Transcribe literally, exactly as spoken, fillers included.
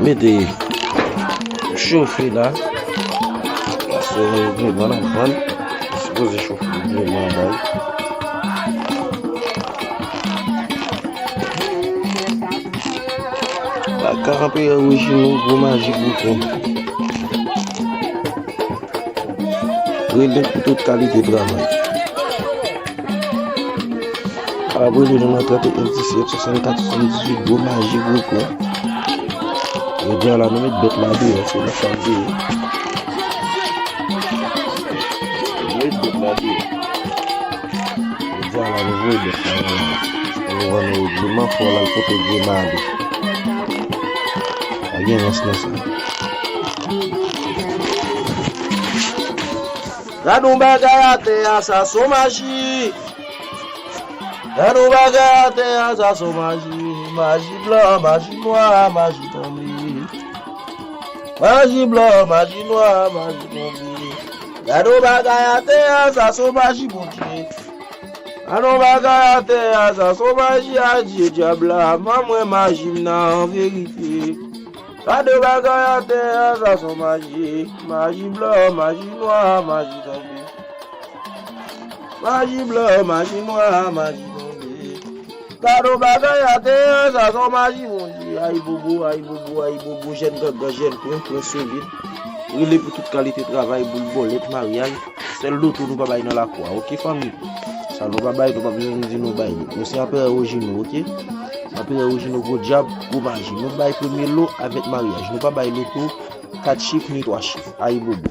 Mete chofe la. Paske nou pran nan pran. Sipoze chofe byen anba. Baka kanpe wouj nou gwo maji bouton. Rele pou tout kalite travay. Abone nou nan trannteyen disèt swasannkat swasanndizuit gwo maji gwo kou. Jodi a la nou met bèt la deyò, se nou k ap veye. Nou met bèt la deyò. Jodi a la nou voye bèt la deyò. Nou vann regleman fò l al pote gwo mali. Pa gen rans nan sa. Gad yon bagay atè a, sa se yon maji. Gad yon bagay atè a, sa se yon maji. Maji blan, maji nwa, maji tonbe. Maji blan, maji nwa, maji tonbe. Gad yon bagay atè a, sa se yon maji Bondye. Gad yon bagay atè a, sa se yon maji a Dye dyab la. Ban mwen maji m nan an verite. Gade bagay atè a, sa se yon maji. Maji blan, maji nwa, maji tonbe. Maji blan, maji nwa, maji tonbe. Gade bagay atè a, sa se yon maji Bondye. Ayibobo, ayibobo, ayibobo, jèn gangan, jèn pran, pran solid. Rele pou tout kalite travay, boul bòlèt, maryaj. Sèl loto nou pa bay nan lakou a, oke fanmi? Sa nou pa bay, nou pa bezwen di nou bay li. Nou se anperè Wojino, oke? Anperè Wojino gwo dyab, gwo maji. Nou bay premye lo avèk maryaj. Nou pa bay loto kat chif ni twa chif. Ayibobo.